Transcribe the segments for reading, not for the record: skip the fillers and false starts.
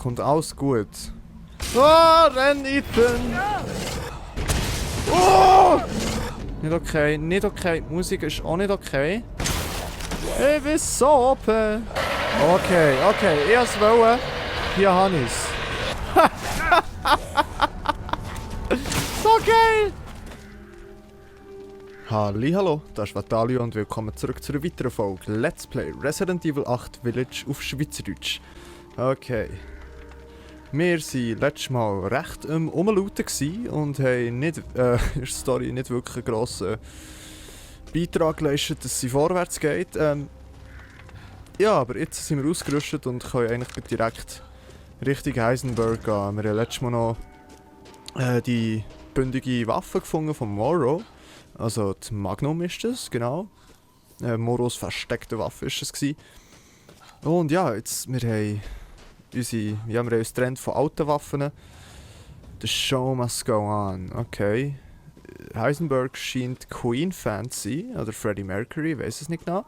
kommt alles gut. Oh, renn, Ethan! Oh! Nicht okay, nicht okay. Die Musik ist auch nicht okay. Ich bin so open. Okay, okay, ich hab's wollen. Hier habe ich's. So geil! Hallo, das ist Vatalio und willkommen zurück zu einer weiteren Folge Let's Play Resident Evil 8 Village auf Schweizerdeutsch. Okay. Wir waren letztes Mal recht rumlooten und haben nicht, in der Story nicht wirklich einen grossen Beitrag geleistet, dass sie vorwärts geht. Ja, aber jetzt sind wir ausgerüstet und können eigentlich direkt Richtung Heisenberg gehen. Wir haben letztes Mal noch die bündige Waffe gefunden von Morrow. Also die Magnum ist das, genau. Morrows versteckte Waffe ist es gewesen. Und ja, jetzt, wir haben uns getrennt von alten Waffen. The show must go on. Okay. Heisenberg scheint Queen-Fan zu sein, oder Freddie Mercury, ich weiß es nicht genau.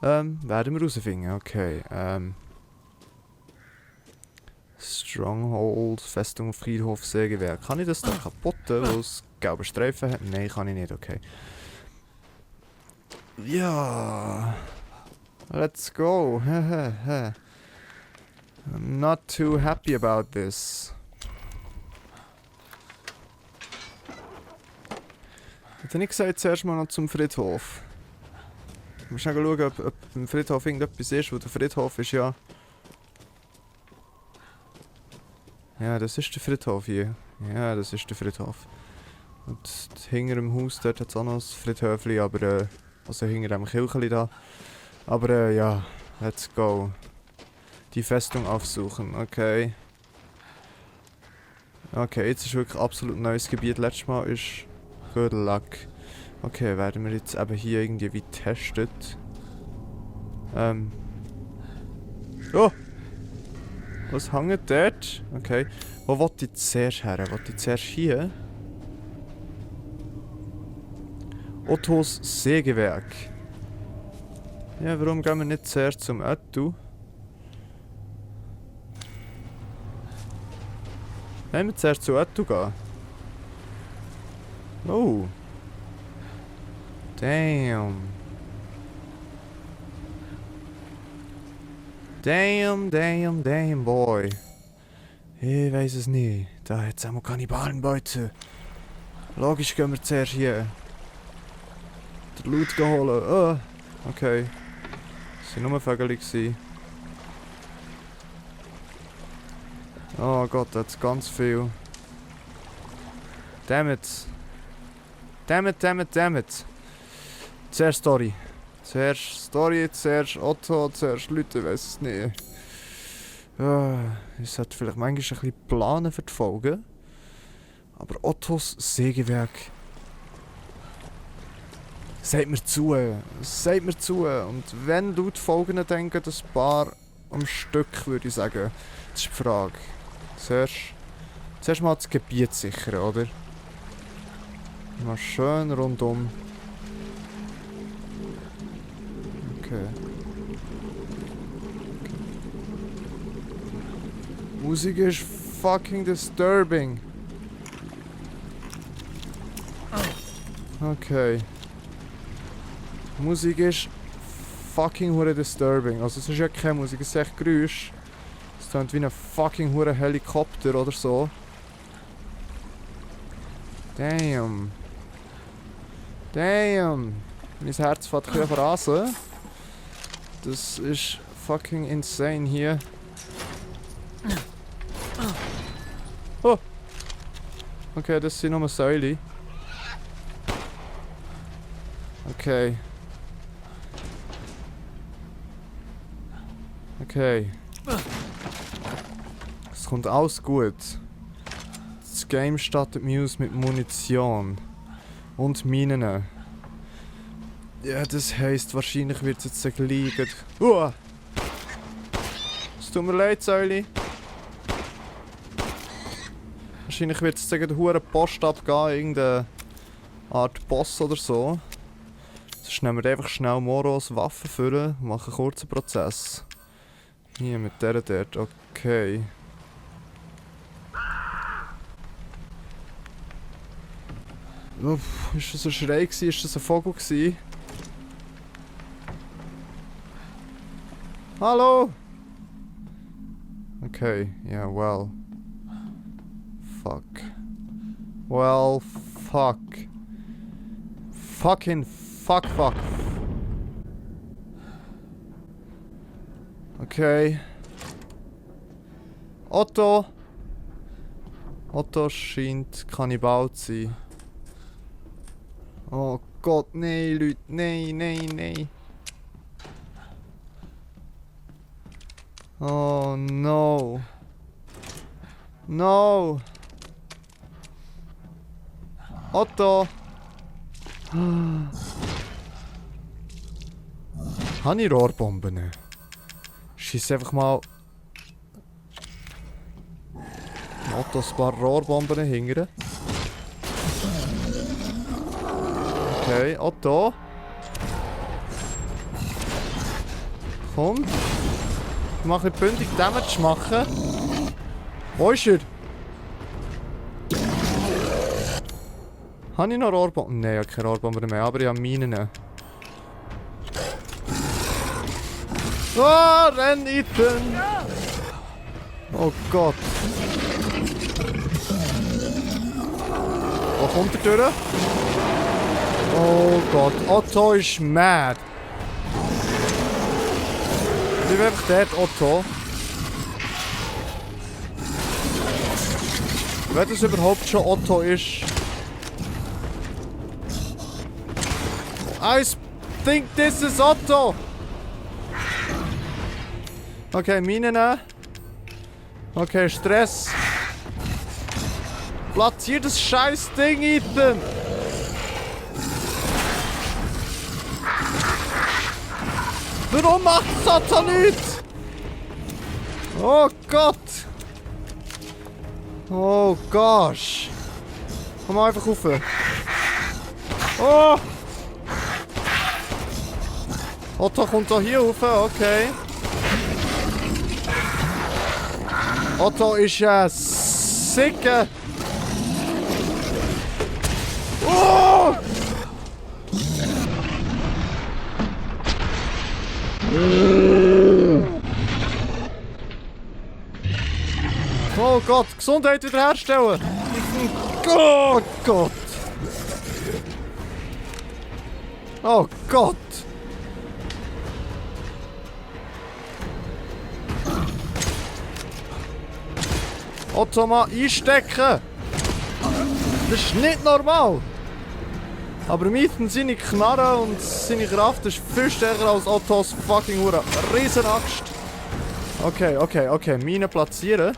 Werden wir herausfinden, okay. Stronghold, Festung, Friedhof, Sägewerk. Kann ich das da kaputten, wo es gelbe Streifen hat? Nein, kann ich nicht, okay. Ja. Let's go. I'm not too happy about this. Hätte ich gesagt, zuerst mal noch zum Friedhof. Ich muss schnell schauen, ob im Friedhof irgendetwas ist, weil der Friedhof ist ja... Ja, das ist der Friedhof hier. Ja, das ist der Friedhof. Und hinter dem Haus dort hat es auch noch ein Friedhöfli, aber also hinter dem Kirchli da. Aber ja, let's go. Die Festung aufsuchen, okay. Okay, jetzt ist wirklich absolut neues Gebiet. Letztes Mal ist good luck. Okay, werden wir jetzt eben hier irgendwie wie testet. Oh! Was hängt dort? Okay. Wo wollte ich zuerst her? Wollte ich zuerst hier? Ottos Sägewerk. Ja, warum gehen wir nicht zuerst zum Otto? Wollen wir zuerst zu Otto gehen? Oh. Damn. Damn, boy. Ich weiß es nicht. Da hat es auch Kannibalenbeute. Logisch gehen wir zuerst hier. Den Loot holen. Oh. Okay. Das waren nur Vögel gewesen. Oh Gott, da hat's ganz viel. Damn it. Zuerst Story. Zuerst Otto, zuerst Leute, ich weiss es nicht. Ich sollte vielleicht manchmal ein bisschen planen für die Folge. Aber Ottos Sägewerk. Seht mir zu. Und wenn du die Folgen denken, ein paar am Stück, würde ich sagen. Das ist die Frage. Zuerst mal das Gebiet sichern, oder? Mal schön rundum. Okay. Musik ist fucking disturbing. Okay. Musik ist fucking hure disturbing. Also es ist ja keine Musik, es ist echt Geräusch. Es klingt wie ein fucking hure Helikopter oder so. Damn. Mein Herz fährt ein bisschen rasen. Das ist fucking insane hier. Oh! Okay, das sind nur Säule. Okay. Es kommt alles gut. Das Game startet Muse mit Munition. Und Minen. Ja, das heisst, wahrscheinlich wird es jetzt gleich... Es tut mir leid, Säuli. Wahrscheinlich wird es gegen den huren Post abgehen, irgendeine Art Boss oder so. Sonst nehmen wir einfach schnell Morrows Waffen vor und machen einen kurzen Prozess. Hier mit der dort, okay. Uff, ist das ein Schrei gewesen? Ist das ein Vogel gewesen? Hallo? Okay, yeah, well. Fuck. Well, fuck. Fucking fuck. Okay. Otto! Otto scheint Kannibal zu sein. Oh Gott, nein, Leute, nein. Oh no. No! Otto! Habe ich Rohrbomben? Schieß einfach mal... Otto ein paar Rohrbomben hingern. Okay, Otto. Komm. Ich mache ein bündig Damage machen. Wo ist er? Habe ich noch Rohrbomben? Nein, ich habe keine Rohrbomben mehr, aber ich habe Minen. Oh, renn, Ethan! Oh Gott. Wo kommt er durch? Oh Gott, Otto ist mad. Ich bin einfach dort, Otto. Wenn das überhaupt schon Otto ist. I think this is Otto! Okay, Minen. Okay, Stress. Platzier das scheiß Ding, Ethan! Warum macht Otto nichts? Oh Gott! Oh gosh! Komm mal einfach rauf. Oh! Otto kommt da hier rauf, okay. Otto ist ein Sicke! Oh! Oh Gott, Gesundheit wiederherstellen! Oh Gott! Oh Gott! Otto mal einstecken! Das ist nicht normal! Aber Ethan seine Knarre und seine Kraft ist viel stärker als Ottos fucking Hure. Riesenaxt! Okay. Mine platzieren.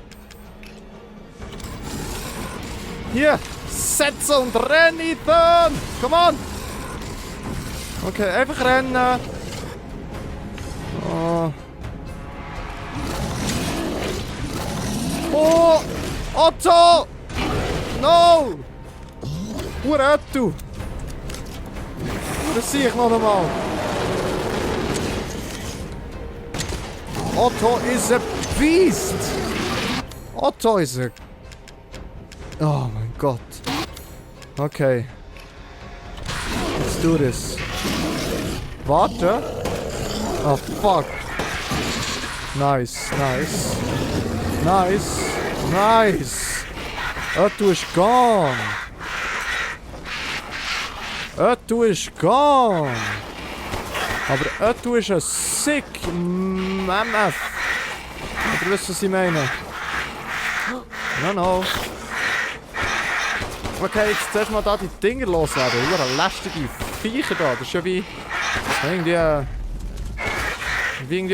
Hier! Setzen und rennen, Ethan! Come on! Okay, einfach rennen! Oh. Oh! Otto! No! Hure du! Das sehe ich noch einmal. Otto is a beast! Otto is a... Oh mein Gott. Okay. Let's do this. Warte. Oh fuck. Nice. Otto is gone. Otto is gone. Aber Otto is ein sick MF. Oder wisst ihr, was ich meine? No. Okay, jetzt zuerst mal da die Dinger loswerden. Überall lästige Viecher da. Das ist ja wie irgendwie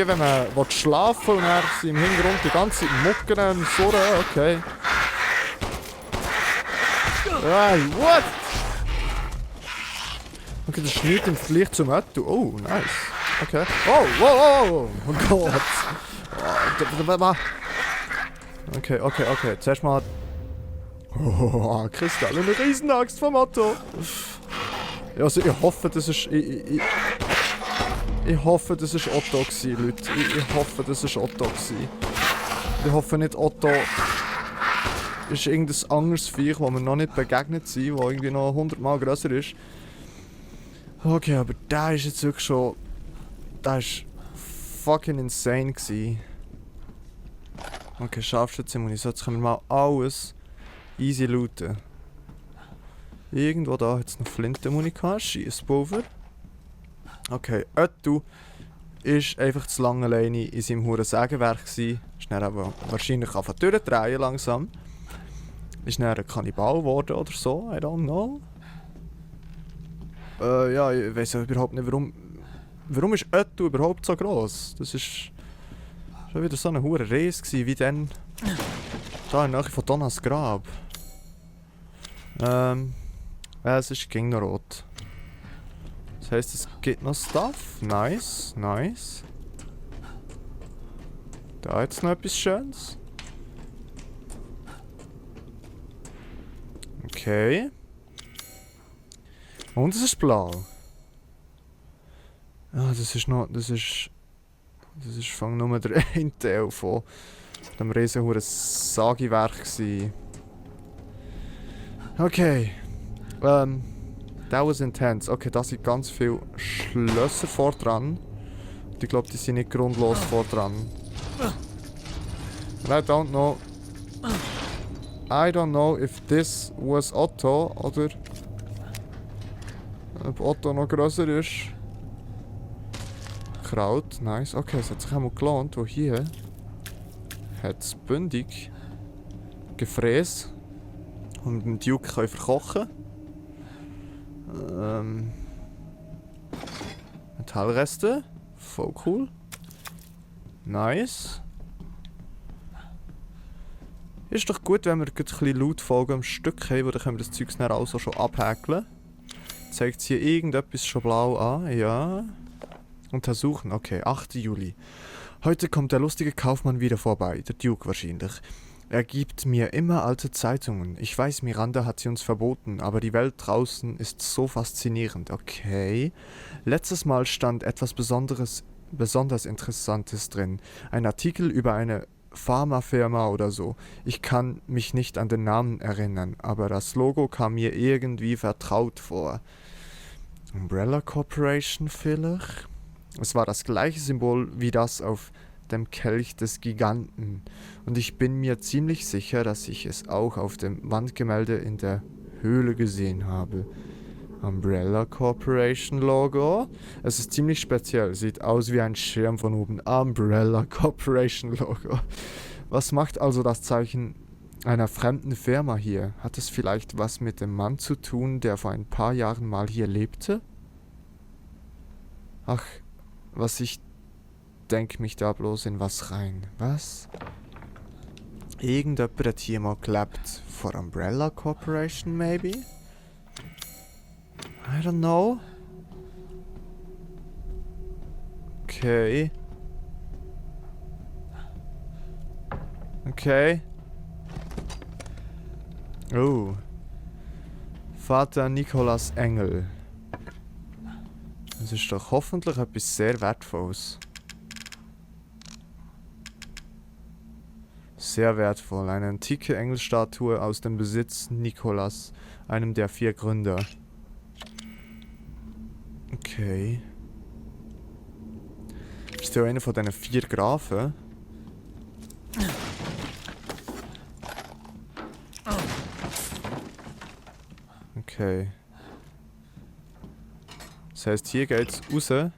wenn man schlafen will und dann sind im Hintergrund die ganze Zeit Mucken und Surren. Okay. Hey, what? Okay, das schneit im Vergleich zum Otto. Oh, nice. Okay. Oh, wow. Oh Gott. Okay. Zuerst mal... Oh, Kristall, eine Riesenaxt vom Otto. Also ich hoffe, das ist... Ich hoffe, das ist Otto gewesen, Leute. Ich hoffe, das ist Otto gewesen. Ich hoffe nicht Otto... ist irgendein anderes Viech, das wir noch nicht begegnet sind, das irgendwie noch 100 Mal grösser ist. Okay, aber der ist jetzt wirklich schon... Der ist fucking insane gewesen. Okay, Scharfschützenmunition. Jetzt können wir mal alles easy looten. Irgendwo da hat es noch Flintenmunition, Schiesspulver. Okay, Öttu ist einfach zu lange alleine in seinem huren Sägewerk gsi. Ist dann aber wahrscheinlich angefangen durchdrehen langsam. Ist dann ein Kannibal geworden oder so, I don't know. Ja, ich weiß überhaupt nicht, warum... Warum ist Öttu überhaupt so gross? Das ist... schon wieder so ein hoher Reis gsi, wie dann... Da in der Nähe von Donnas Grab. Es ist ging noch rot. Das heisst, es gibt noch Stuff. Nice, nice. Da jetzt noch etwas Schönes. Okay. Und es ist blau. Ah, das ist noch... Das ist fang nur der ein Teil von dem riesenhuren Sagiwerk gsi. Okay. That was intense. Okay, da sind ganz viele Schlösser vor dran. Und ich glaube, die sind nicht grundlos vor dran. And I don't know if this was Otto oder ob Otto noch grösser ist. Kraut, nice. Okay, es hat sich einmal gelohnt, wo hier hat es bündig Gefräß und mit dem Duke können verkochen. Metallreste, voll cool. Nice. Ist doch gut, wenn wir ein bisschen Loot-Folgen am Stück haben, wo dann können wir das Zeug dann also schon abhäkeln. Zeigt hier irgendetwas schon blau an? Ja. Untersuchen, okay, 8. Juli. Heute kommt der lustige Kaufmann wieder vorbei, der Duke wahrscheinlich. Er gibt mir immer alte Zeitungen. Ich weiß, Miranda hat sie uns verboten, aber die Welt draußen ist so faszinierend. Okay. Letztes Mal stand etwas besonders Interessantes drin. Ein Artikel über eine Pharmafirma oder so. Ich kann mich nicht an den Namen erinnern, aber das Logo kam mir irgendwie vertraut vor. Umbrella Corporation vielleicht? Es war das gleiche Symbol wie das auf dem Kelch des Giganten. Und ich bin mir ziemlich sicher, dass ich es auch auf dem Wandgemälde in der Höhle gesehen habe. Umbrella Corporation Logo. Es ist ziemlich speziell, sieht aus wie ein Schirm von oben. Umbrella Corporation Logo. Was macht also das Zeichen einer fremden Firma hier? Hat es vielleicht was mit dem Mann zu tun, der vor ein paar Jahren mal hier lebte? Ach, was ich denk mich da bloß in was rein. Was? Irgendjemand hat hier mal gelebt vor Umbrella Corporation, maybe? I don't know. Okay. Okay. Oh. Vater Nikolaus Engel. Das ist doch hoffentlich etwas sehr Wertvolles. Sehr wertvoll. Eine antike Engelstatue aus dem Besitz Nikolaus, einem der 4 Gründer. Okay. Ist der einer von diesen 4 Grafen? Okay. Das heisst, hier geht's raus.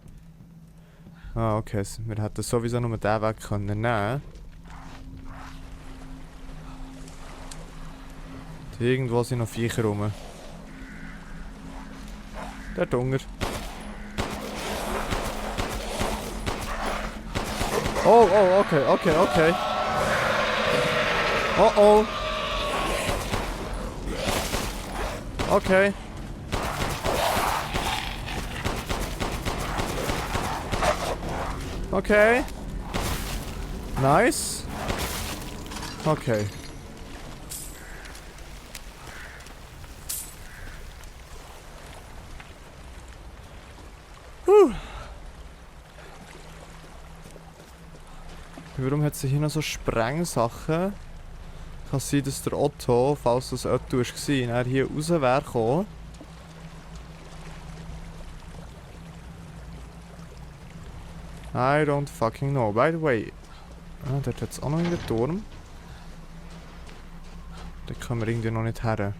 Ah, okay. Wir hätten sowieso nur den Weg können nehmen. Irgendwo sind noch Viecher rum. Der Dunger. Oh, oh, okay, okay, okay. Oh, oh. Okay. Okay. Nice. Okay. Warum hat sie hier noch so Sprengsachen? Kann sein, dass der Otto, falls das Otto war, er hier raus wäre gekommen. I don't fucking know. By the way. Ah, dort hat es auch noch einen Turm. Da können wir irgendwie noch nicht her.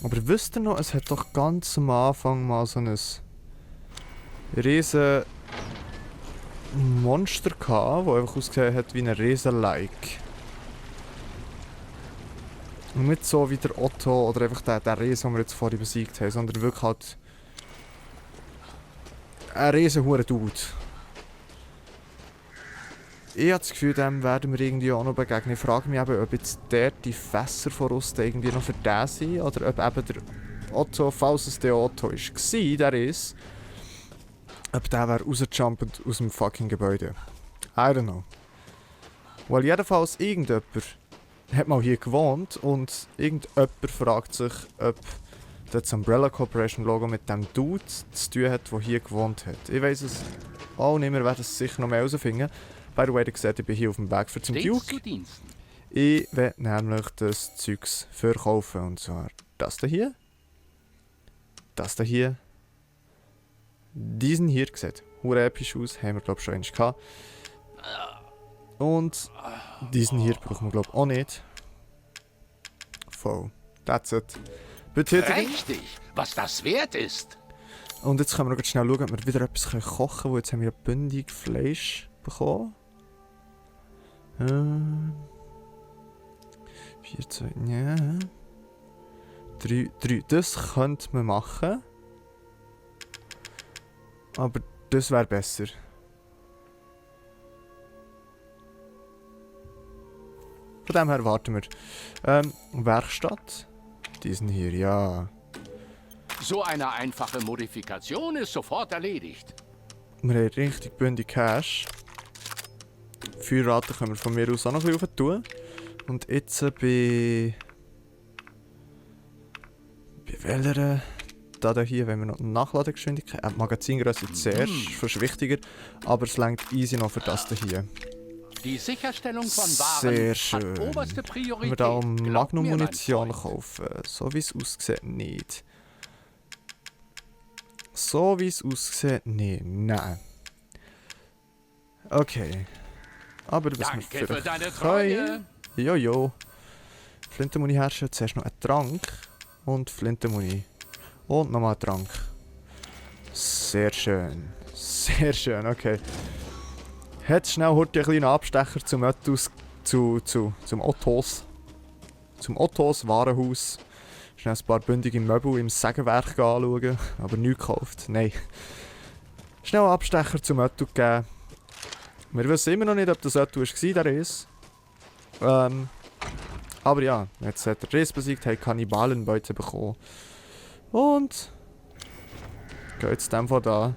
Aber wisst ihr noch, es hat doch ganz am Anfang mal so ein riesen Monster gehabt, das einfach ausgesehen hat wie ein Riesen-like. Und nicht so wie der Otto oder einfach der Riesen, den wir jetzt vorhin besiegt haben, sondern wirklich halt ein riesen Dude. Ich habe das Gefühl, dem werden wir irgendwie auch noch begegnen. Ich frage mich eben, ob jetzt die Fässer von Rusten irgendwie noch für den sind oder ob eben der Otto, falls es der Otto war, der ist, ob der wäre rausgejumpt aus dem fucking Gebäude. I don't know. Weil jedenfalls irgendjemand hat mal hier gewohnt und irgendjemand fragt sich, ob das Umbrella Corporation Logo mit dem Dude zu tun hat, der hier gewohnt hat. Ich weiss es auch nicht mehr, werde es sicher noch mehr herausfinden. By the way, ihr seht, ich bin hier auf dem Weg für zum Duke. Ich will nämlich das Zeugs verkaufen. Und zwar das hier. Das hier. Diesen hier sieht hure episch aus. Haben wir glaube ich schon einmal gehabt. Und diesen hier brauchen wir glaube ich auch nicht. Voll. That's it. Betätigen. Richtig, was das wert ist. Und jetzt können wir noch schnell schauen, ob wir wieder etwas kochen können. Jetzt haben wir bündig Fleisch bekommen. 4, 2, ja. 3. Das könnte man machen. Aber das wäre besser. Von dem her warten wir. Werkstatt. Diesen hier, ja. So eine einfache Modifikation ist sofort erledigt. Wir haben richtig bündig Cash. Feuerrate können wir von mir aus auch noch ein bisschen tun. Und jetzt bei welcher? Da hier, wenn wir noch Nachladegeschwindigkeit. Magazingröße zuerst, ist wichtiger. Aber es reicht easy noch für das hier. Die Sicherstellung von Waren sehr schön. hat oberste Priorität. Können wir da auch Magnum-Munition kaufen? So wie es aussieht, nicht. So wie es aussieht, nicht. Nein. Okay. Aber was wir Danke für deine können. Treue. Jojo. Flintenmuni herstellen. Zuerst noch einen Trank. Und Flintenmuni. Und nochmal einen Trank. Sehr schön. Sehr schön, okay. Jetzt schnell heute einen kleinen Abstecher zum Ottos. Zum Ottos. Zum Ottos Warenhaus. Schnell ein paar bündige Möbel im Sägewerk anschauen. Aber nichts gekauft. Nein. Schnell einen Abstecher zum Otto geben. Wir wissen immer noch nicht, ob das Otto war, der Riss. Aber ja, jetzt hat der Riss besiegt, hat Kannibalenbeute bekommen. Und geht jetzt in dem Fall da.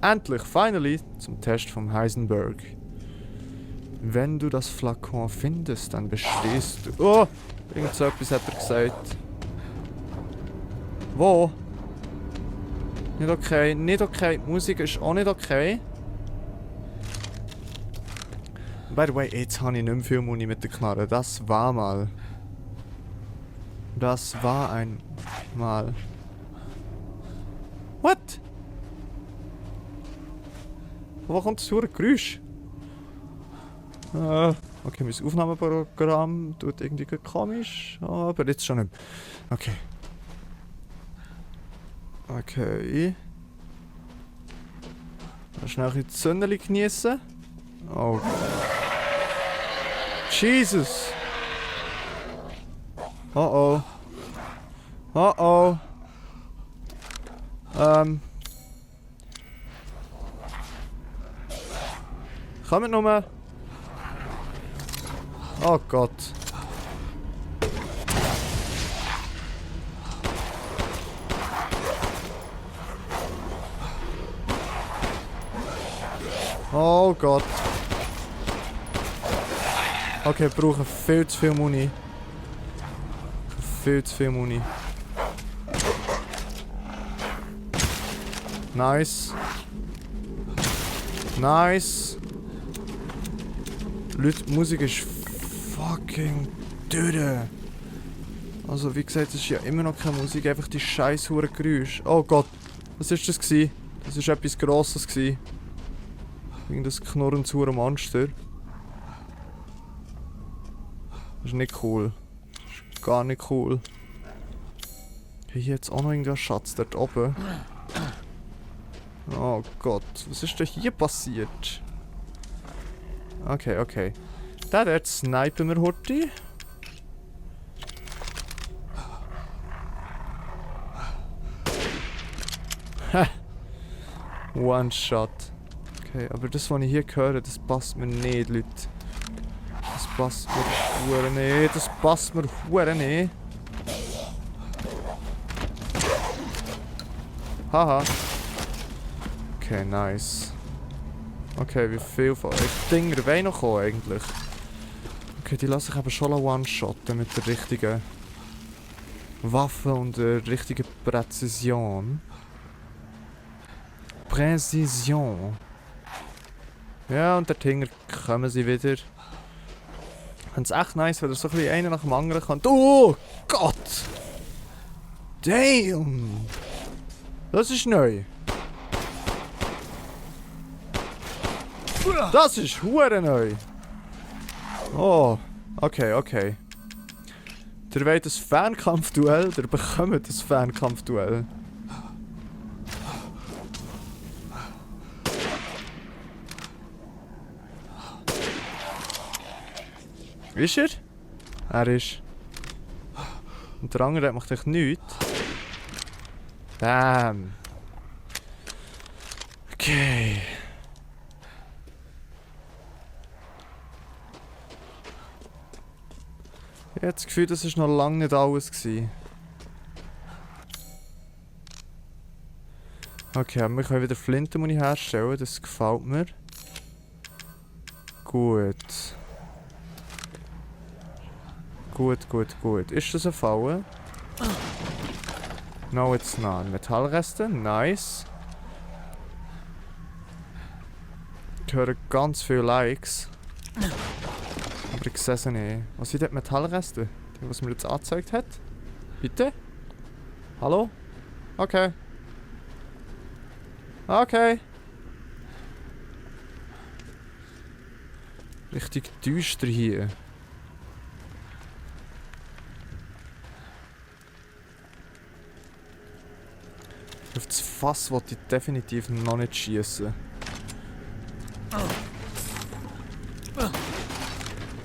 Endlich, finally, zum Test vom Heisenberg. Wenn du das Flakon findest, dann bestehst du... Oh! Irgend so etwas hat er gesagt. Wo? Nicht okay, nicht okay. Die Musik ist auch nicht okay. By the way, jetzt habe ich nicht mehr viel Muni mit der Knarre. Das war mal. Das war einmal. What? Wo kommt das hure Geräusch? Okay, mein Aufnahmeprogramm tut irgendwie komisch. Aber jetzt schon nicht mehr. Okay. Okay. Schnell ein bisschen die Sonne genießen. Oh. Jesus! Oh oh. Oh oh. Kommt nur. Oh Gott. Oh Gott. Okay, wir brauchen viel zu viel Muni. Viel zu viel Muni. Nice. Nice. Leute, die Musik ist fucking durch. Also wie gesagt, es ist ja immer noch keine Musik, einfach die scheiß hure Geräusche. Oh Gott, was ist das gewesen? Das ist etwas Grosses gewesen. Irgendein knurrendes hure Monster. Das ist nicht cool. Das ist gar nicht cool. Hier jetzt auch noch irgendein Schatz dort oben. Oh Gott, was ist denn hier passiert? Okay, okay. Da dort snipen wir heute. Ha! One Shot. Okay, aber das, was ich hier höre, das passt mir nicht, Leute. Das passt mir hure nicht. Das passt mir hure nicht. Haha. Okay, nice. Okay, wie viel von euch Dinger wollen noch kommen eigentlich? Okay, die lasse ich aber schon one-shotten mit der richtigen Waffe und der richtigen Präzision. Präzision. Ja, und dahinter kommen sie wieder. Ich finde es echt nice, wenn er so ein bisschen einer nach dem anderen kann. Oh Gott! Damn! Das ist neu. Das ist hure neu. Oh, okay, okay. Ihr wollt ein Fernkampfduell, ihr bekommt ein Fernkampfduell. Ist er? Er ist. Und der andere macht echt nichts. Bam. Okay. Ich habe das Gefühl, das war noch lange nicht alles gewesen. Okay, aber wir können wieder Flinten herstellen, das gefällt mir. Gut. Gut, gut, gut. Ist das eine Falle? No, it's not. Metallreste, nice. Ich höre ganz viele Likes. Aber ich sehe sie nicht. Was sind dort Metallreste? Die, was mir jetzt angezeigt hat? Bitte? Hallo? Okay. Okay. Richtig düster hier. Auf das Fass wollte ich definitiv noch nicht schießen.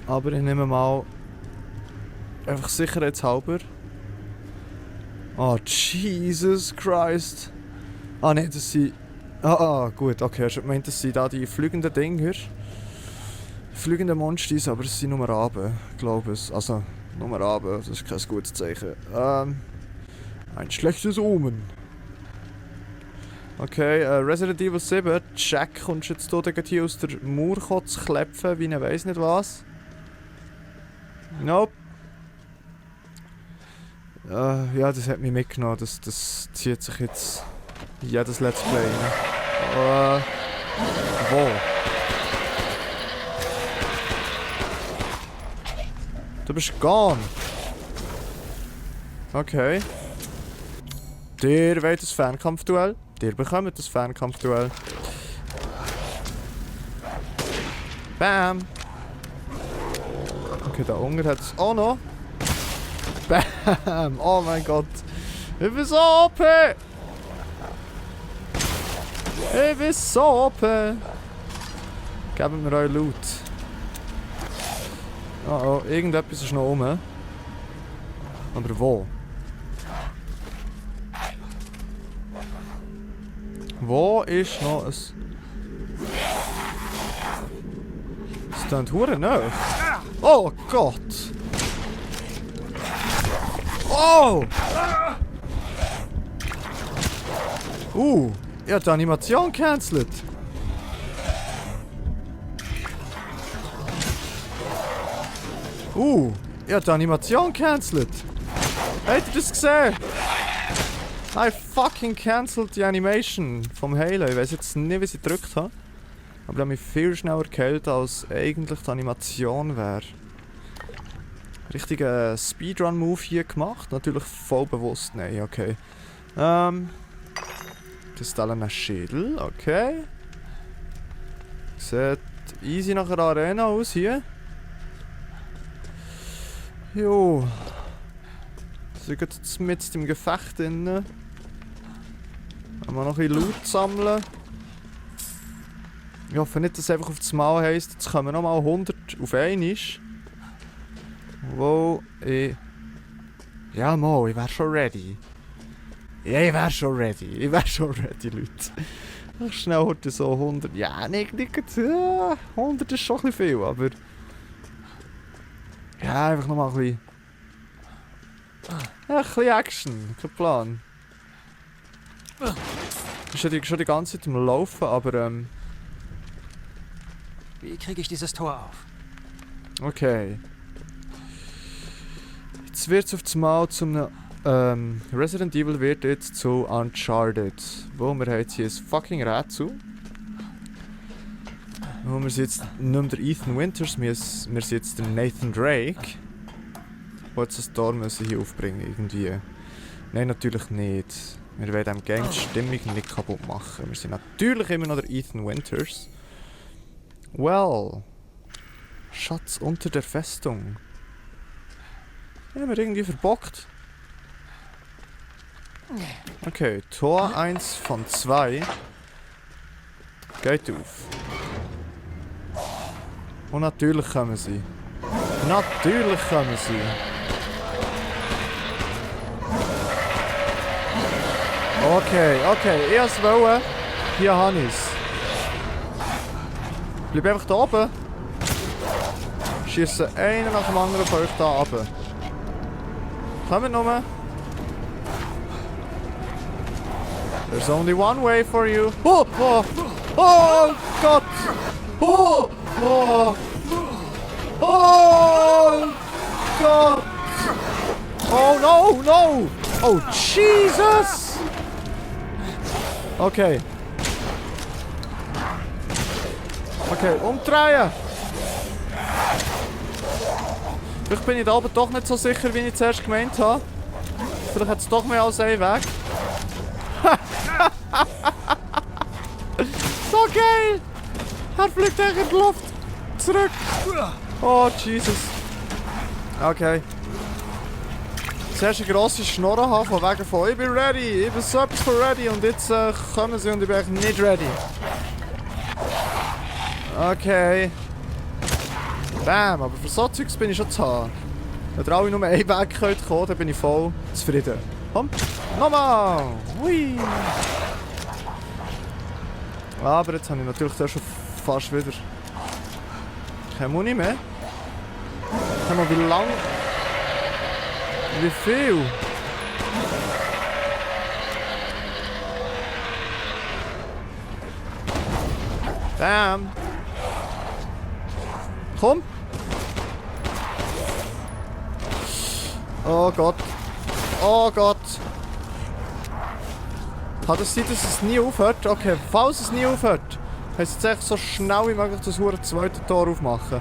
Aber ich nehme mal einfach sicherheitshalber. Oh, Jesus Christ. Ah ne, das sind... gut, okay, ich meinte, das sind da die fliegenden Dinger. Fliegende Monsters, aber es sind nur Raben, glaube ich. Also, nur Raben, das ist kein gutes Zeichen. Ein schlechtes Omen. Okay, Resident Evil 7, Jack, kommst du jetzt hier aus der Mauer zu klepfen, wie ich weiss nicht was. Nope. Ja, das hat mich mitgenommen, das zieht sich jetzt jedes Let's Play rein. Wo? Du bist gone. Okay. Der wollt ein Fernkampfduell. Der bekommt das Fernkampfduell. Bam! Okay, da unten hat es auch noch. Bam! Oh mein Gott! Ich bin so OP! Ich bin so OP! Gebt mir euren Loot. Oh, irgendetwas ist noch rum. Aber wo? Wo ist noch ein... Es klingt hure nah. Oh Gott! Oh! Ich habe die Animation gecancelt. Ich habe die Animation gecancelt. Habt ihr das gesehen? I fucking cancelled die Animation vom Halo. Ich weiß jetzt nicht, wie ich gedrückt habe. Aber ich habe mich viel schneller gekillt, als eigentlich die Animation wäre. richtigen Speedrun-Move hier gemacht. Natürlich voll bewusst. Nein, okay. Kristallener Schädel, okay. Sieht easy nach einer Arena aus hier. Jo. Sind jetzt mit im Gefecht drin. Wenn wir noch ein bisschen Loot sammeln. Ich hoffe nicht, dass es einfach auf das Mal heisst, jetzt kommen nochmal 100 auf einmal. Wo ich... Ja, mal, ich wäre schon ready. Ja, ich wäre schon ready, Leute. Ach, schnell heute so 100... Ja, nicht 100 ist schon ein bisschen viel, aber... Ja, einfach nochmal ein bisschen... Ja, ein bisschen Action, kein Plan. Ich bin schon die ganze Zeit am Laufen, aber Wie kriege ich dieses Tor auf? okay. Jetzt wird es auf das Mal zum Resident Evil wird jetzt zu Uncharted. Wo wir haben jetzt hier ein fucking Rätsel. Wo wir sind jetzt nicht mehr der Ethan Winters, wir sind jetzt der Nathan Drake. Der jetzt das Tor müssen hier aufbringen irgendwie. Nein, natürlich nicht. Wir wollen dem Game die Stimmung nicht kaputt machen. Wir sind natürlich immer noch der Ethan Winters. Well. Schatz unter der Festung. Den haben wir irgendwie verbockt. Okay, Tor 1 von 2. Geht auf. Und natürlich kommen sie. Natürlich kommen sie. Okay, ich hab's wollen. Hier habe ich's. Bleib einfach da oben. Schiessen einen nach dem anderen von euch da runter. Kommt nur. There's only one way for you. Oh, oh, oh Gott! Oh, oh, oh Gott! Oh no, no! Oh Jesus! Okay. Okay, umdrehen! Vielleicht bin ich da oben doch nicht so sicher, wie ich zuerst gemeint habe. Vielleicht hat es doch mehr als einen Weg. So geil! Er fliegt in die Luft! Zurück! Oh, Jesus! Okay. Zuerst eine grosse Schnorre haben, von wegen von ich bin ready, ich bin so etwas von ready und jetzt kommen sie und ich bin echt nicht ready. Okay. Bam, aber für so Zeugs bin ich schon zu haben. Wenn ihr alle nur einen Weg könnt kommen, dann bin ich voll zufrieden. Komm, nochmal! Hui! Aber jetzt habe ich natürlich da schon fast wieder keine Muni mehr. Schau mal, wie lang... Wie viel? Bam! Komm! Oh Gott! Oh Gott! Kann das sein, dass es nie aufhört? Okay, falls es nie aufhört, heisst es echt so schnell wie möglich das hure zweite Tor aufmachen.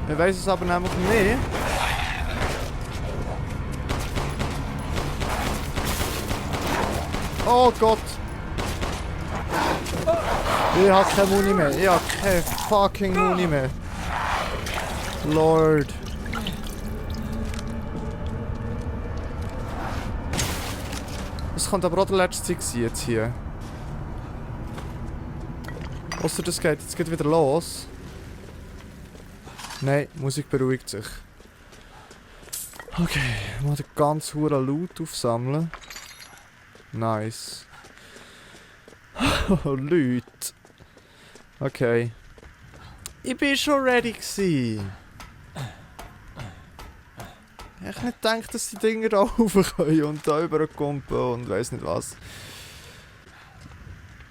Ich weiss es aber nämlich nicht. Oh Gott! Ich hab keine Muni mehr. Ich hab keine fucking Muni mehr. Lord. Das könnte aber auch der letzte Zeit sein jetzt hier. Ausser das geht jetzt geht wieder los. Nein, die Musik beruhigt sich. Okay, mal den ganzen huren Loot aufsammeln. Nice. Oh, Leute. Okay. Ich bin schon ready gsi. Ich nicht gedacht, dass die Dinger da rauf können und da überkumpen und weiss nicht was.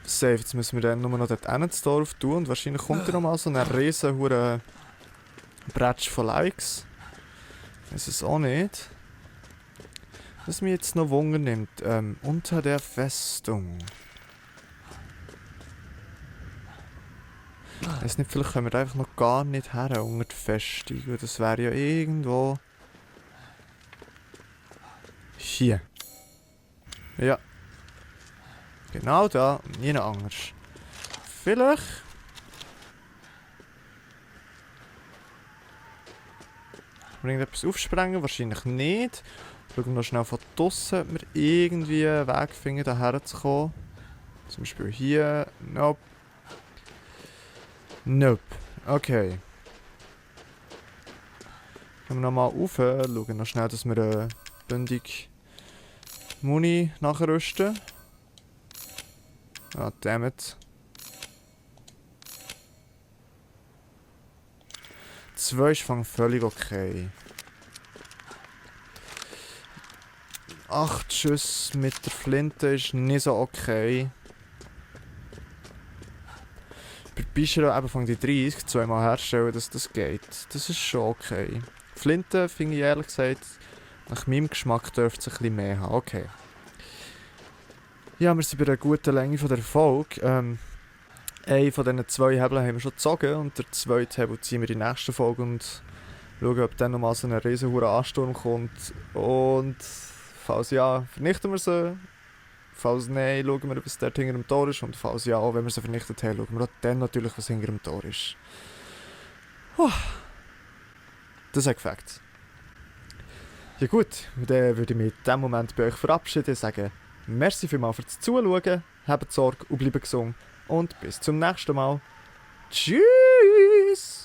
Safe, jetzt müssen wir dann nur noch dort hinten das Tor auf tun und wahrscheinlich kommt da nochmal so ein riesen hure Bretsch von Likes. Ist es auch nicht. Was mich jetzt noch Wunder nimmt, unter der Festung. Weiss nicht, vielleicht können wir da einfach noch gar nicht her unter die Festung. Weil das wäre ja irgendwo... Hier. Ja. Genau da und nie anders. Vielleicht... Irgendetwas aufsprengen? Wahrscheinlich nicht. Schauen wir noch schnell von draussen, ob wir irgendwie einen Weg finden, hierher zu kommen. Zum Beispiel hier. Nope. Nope. Okay. Gehen wir nochmal rauf. Schauen noch schnell, dass wir eine bündig Muni nachrüsten. Ah, dammit. 2 ist völlig okay. 8 Schüsse mit der Flinte ist nicht so okay. Bei Bischero eben von die 30 zweimal herstellen, dass das geht. Das ist schon okay. Flinte finde ich ehrlich gesagt, nach meinem Geschmack dürfte es ein bisschen mehr haben. Okay. Ja, wir sind bei einer guten Länge von der Folge. Einen von diesen 2 Hebeln haben wir schon gezogen und der zweite Hebel ziehen wir in der nächsten Folge und schauen, ob dann nochmal so ein riesen Ansturm kommt. Und falls ja, vernichten wir sie. Falls nein, schauen wir, was dort hinter dem Tor ist. Und falls ja, wenn wir sie vernichtet haben, schauen wir auch dann natürlich, was hinter dem Tor ist. Das hat gefällt. Ja gut, dann würde ich mich in diesem Moment bei euch verabschieden und sagen, merci vielmals fürs Zuschauen, habt Sorge und bleibt gesund und bis zum nächsten Mal. Tschüss!